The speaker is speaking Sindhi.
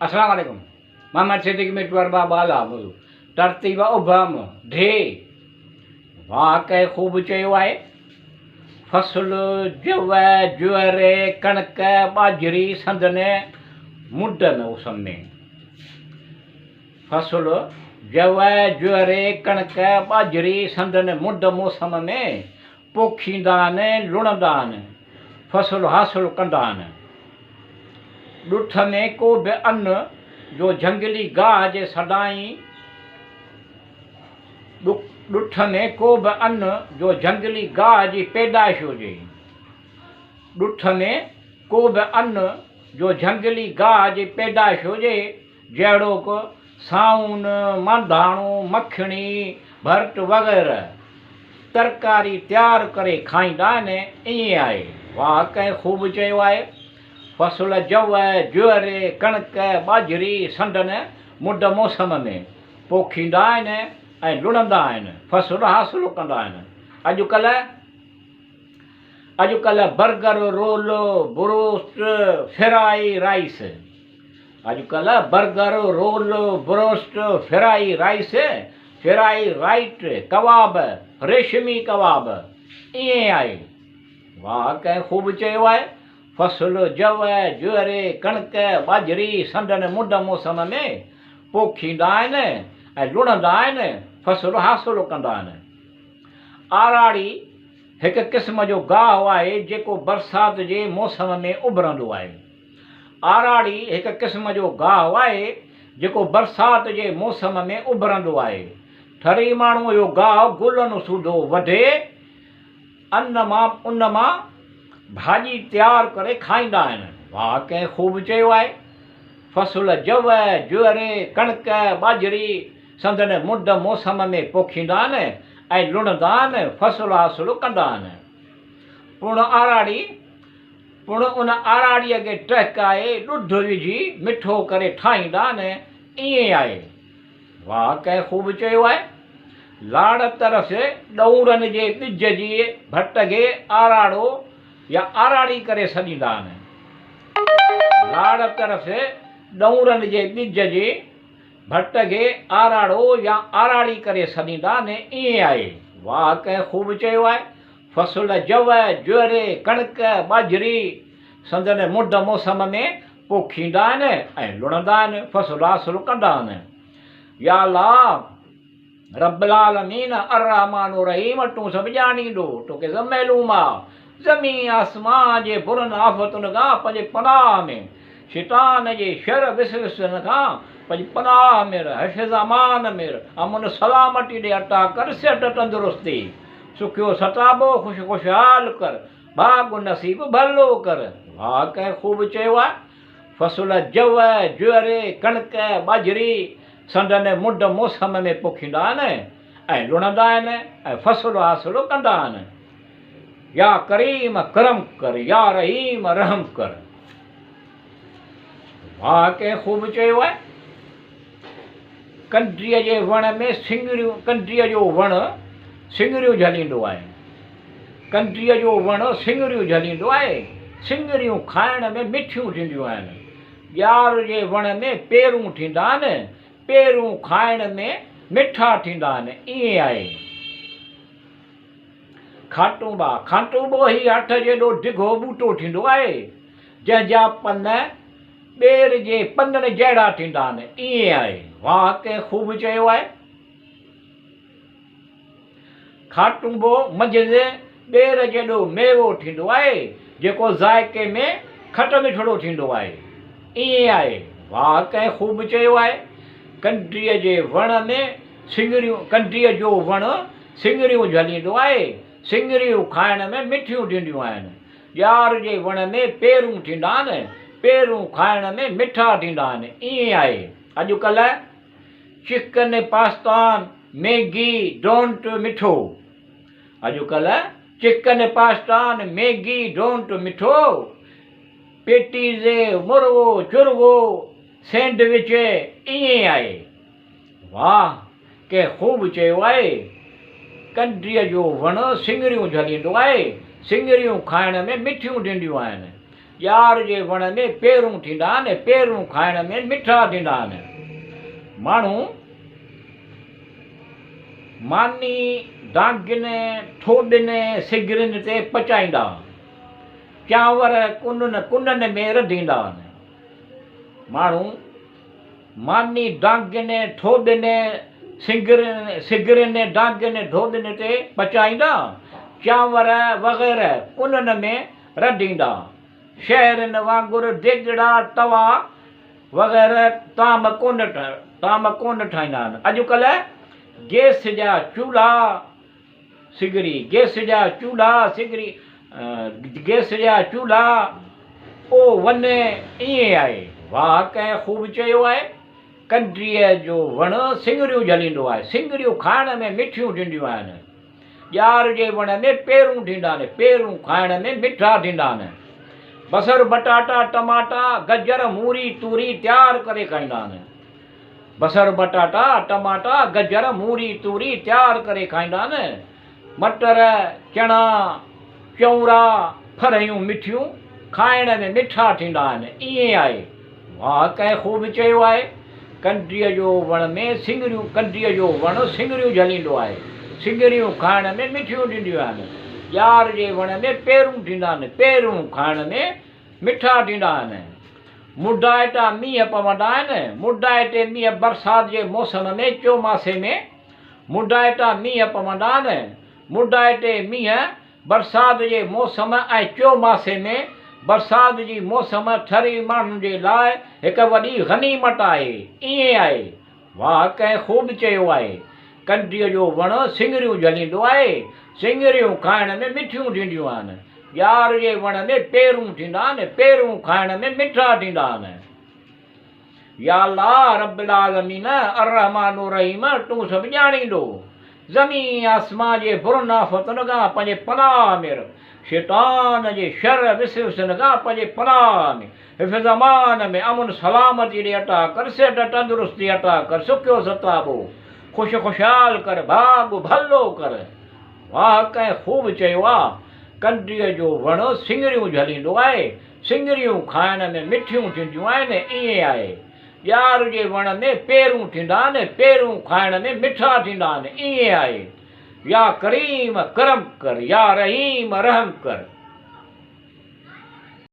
السلام عليڪم محمد صديق مٽو ارباب بالا موضوع ترتيب ابهم ڍي واهه ڪنهن خوب چيو آهي فصل جو جوئر ڪڻڪ ٻاجهري سندن مڊ موسم ۾ فصل جو جوئر ڪڻڪ ٻاجهري سندن مڊ موسم ۾ پوکيندا آهن، لڻندا آهن، فصل حاصل ڪندا آهن. ڏٺ ۾ ڪو به ان جو جهنگلي گاهه جي سدائين ڏٺ ۾ ڪو به ان جو جهنگلي گاهه جي پيدائش هجي. ڏٺ ۾ ڪو به ان جو جهنگلي گاهه جي پيدائش هجي، جهڙوڪ، سائون، مانڌاڻو، مکڻي، ڀرٽ وغيره ترڪاري تيار ڪري کائيندا آهن، ائين آهي. واهه ڪنهن خوب چيو آهي. فصل جو، جوئر، ڪڻڪ، ٻاجهري سندن مڊ موسم ۾ پوکيندا آهن ۽ لڻندا آهن، فصل حاصل ڪندا آهن. اڄڪلهه اڄڪلهه burger, roll, broast, fry rice. اڄڪلهه burger, roll, broast, fry rice, fry right, ڪباب، ريشمي ڪباب ائين آهي. واهه ڪنهن خوب چيو آهي. فصل جو، جوئري، ڪڻڪ، ٻاجهري سندن مند موسم ۾ پوکيندا آهن ۽ لڻندا آهن، فصل حاصل ڪندا آهن. آراڙي هڪ قسم جو گاهه آهي جيڪو برسات جي موسم ۾ اڀرندو آهي. آراڙي هڪ قسم جو گاهه آهي، جيڪو برسات جي موسم ۾ اڀرندو آهي. ٿري ماڻهو اهو گاهه گلن سوڌو وڍي، ان مان ان مان ڀاڄي تيار ڪري کائيندا آهن. واهه ڪنهن خوب چيو آهي. فصل جو، جوئري، ڪڻڪ، ٻاجهري سندن مند موسم ۾ پوکيندا آهن ۽ لڻندا آهن، فصل حاصل ڪندا آهن. پڻ آراڙي پڻ ان آراڙيء کي ٽهڪائي ڏڌ وجهي مٺو ڪري ٺاهيندا آهن، ائين آهي. واهه ڪنهن خوب چيو آهي. لاڙ طرف ڏؤنرن جي ٻج جي ڀٽ کي آراڙو يا آراڙي ڪري سڏيندا آهن. لاڙ طرف ڏؤنرن جي ٻج جي ڀٽ کي آراڙو يا آراڙي ڪري سڏيندا آهن، ائين آهي. واهه ڪنهن خوب چيو آهي. فصل جو، جوئري، ڪڻڪ، ٻاجهري سندن مند موسم ۾ پوکيندا آهن ۽ لڻندا آهن، فصل حاصل ڪندا آهن. يا الله رب العالمين الرحمٰن الرحيم تون سڀ ڄاڻيندو، توکي سڀ معلوم آ. زمين آسمان جي برن آفتن کان پنهنجي پناهه ۾، شيطان جي شر وسوسن کان پنهنجي پناهه ۾ رهه، حفظ امان ۾ رهه، امن سلامتي ڏي عطا ڪر، صحت تندرستي. سکيو ستابو خوش خوشحال ڪر، ڀاڳ نصيب ڀلو ڪر. واهه ڪنهن خوب چيو آهي. فصل جو، جوئري، ڪڻڪ، ٻاجهري سندن مند موسم ۾ پوکيندا آهن ۽ لڻندا آهن ۽ فصل حاصل ڪندا آهن. يا ڪريم ڪرم ڪر، يا رحيم رحم ڪر. واهه ڪنهن خوب چيو آهي. ڪنڊيء جي وڻ ۾ سڱريون ڪنڊيء جو وڻ سڱريون جهليندو آهي. ڪنڊيء جو وڻ سڱريون جهليندو آهي. سڱريون کائڻ ۾ مٺيون ٿينديون آهن. ڄار جي وڻ ۾ پيرون ٿيندا آهن. پيرون کائڻ ۾ مٺا ٿيندا آهن. ائين آهي. کاٽونبا، کانٽونبو هي هٺ جيڏو ڊگهو ٻوٽو ٿيندو آهي، جنهن جا پن ٻير جي پنن جهڙا ٿيندا آهن، ائين آهي. واهه ڪنهن خوب چيو آهي. کاٽونبو منجهس ٻير جيڏو ميوو ٿيندو آهي، جيڪو ذائقي ۾ کٽ مٺڙو ٿيندو آهي، ائين آهي. واهه ڪنهن خوب چيو آهي. ڪنڊيء جي وڻ ۾ سڱريون ڪنڊيء جو وڻ سڱريون جهليندو آهي. سڱريون کائڻ ۾ مٺيون ٿينديون آهن. ڄار جي وڻ ۾ پيرون ٿيندا آهن. پيرون کائڻ ۾ مٺا ٿيندا آهن. ائين آهي. اڄڪلهه چڪن پاستان، ميگي، don't مٺو. اڄڪلهه چڪن پاستان، ميگي، don't مٺو، پيٽيز، مرغو، چرغو، سينڊوچ ائين آهي. واهه ڪنهن خوب چيو آهي. ڪنڊيء جو وڻ سڱريون جهليندو آهي. سڱريون کائڻ ۾ مٺيون ٿينديون آهن. ڄار جي وڻ ۾ پيرون ٿيندا آهن، پيرون کائڻ ۾ مٺا ٿيندا آهن. ماڻهو ماني دانگين، ٿوٻين، سگرين تي پچائيندا. چانور ڪنن ڪنن ۾ رڌيندا آهن. ماڻهو ماني دانگين، ٿوٻين، سگرين، سگرين، دانگين، ڌوٻين تي پچائيندا. چانور وغيره ڪنن ۾ رڌيندا. شهرين وانگر ديڳڙا، توا وغيره طعام ڪونه طعام ڪونه ٺاهيندا آهن. اڄڪلهه گيس جا چولها سگري، گيس جا چولها سگري، گيس جا چولها او ون ائين آهي. واهه ڪنهن خوب چيو آهي. ڪنڊيء جو وڻ سڱريون جهليندو آهي. سڱريون کائڻ ۾ مٺيون ٿينديون آهن. ڄار جي وڻ ۾ پيرون ٿيندا آهن. پيرون کائڻ ۾ مٺا ٿيندا آهن. بصر، بٽاٽا، ٽماٽا، گجر، موري، توري تيار ڪري کائيندا آهن. بصر، بٽاٽا، ٽماٽا، گجر، موري، توري تيار ڪري کائيندا آهن. مٽر، چڻا، چونرا، ڦرهيون مٺيون کائڻ ۾ مٺا ٿيندا آهن. ائين آهي. واهه ڪنهن خوب چيو آهي. ڪنڊيء جو وڻ ۾ سڱريون ڪنڊيء جو وڻ سڱريون جهليندو آهي. سڱريون کائڻ ۾ مٺيون ٿينديون آهن. ڄار جي وڻ ۾ پيرون ٿيندا آهن. پيرون کائڻ ۾ مٺا ٿيندا آهن. مڊائٽا مينهن پوندا آهن. مڊائٽي مينهن برسات جي موسم ۾ چوماسي ۾ مڊائٽا مينهن پوندا آهن. مڊائٽي مينهن برسات جي موسم ۽ چوماسي ۾ برسات جي موسم ٿري ماڻهن جي لاء هڪ وڏي غنيمت آهي. ائين آهي. واهه ڪنهن خوب چيو آهي. ڪنڊيء جو وڻ سڱريون جهليندو آهي. سڱريون کائڻ ۾ مٺيون ٿينديون آهن. ڄار جي وڻ ۾ پيرون ٿيندا آهن. پيرون کائڻ ۾ مٺا ٿيندا آهن. يا الله رب العالمين الرحمٰن الرحيم تون سڀ ڄاڻيندو زمين آسمان جي برن آفتن کان پنهنجي پناهه ۾ رک شيطان جي شر وسوسن کان پنهنجي پناهه ۾ حفظ امان ۾ امن سلامتي ڏي عطا ڪر صحت تندرستي عطا ڪر سکيو ستابو خوش خوشحال ڪر ڀاڳ ڀلو ڪر. واهه ڪنهن خوب چيو آ ڪنڊيء جو وڻ سڱريون جهليندو آهي سڱريون کائڻ ۾ مٺيون ٿينديون آهن، ائين آهي. ڄار جي وڻ ۾ پيرون ٿيندا آهن، پيرون کائڻ ۾ مٺا ٿيندا آهن، ائين آهي. يا ڪريم ڪرم ڪر، يا رحيم رحم ڪر.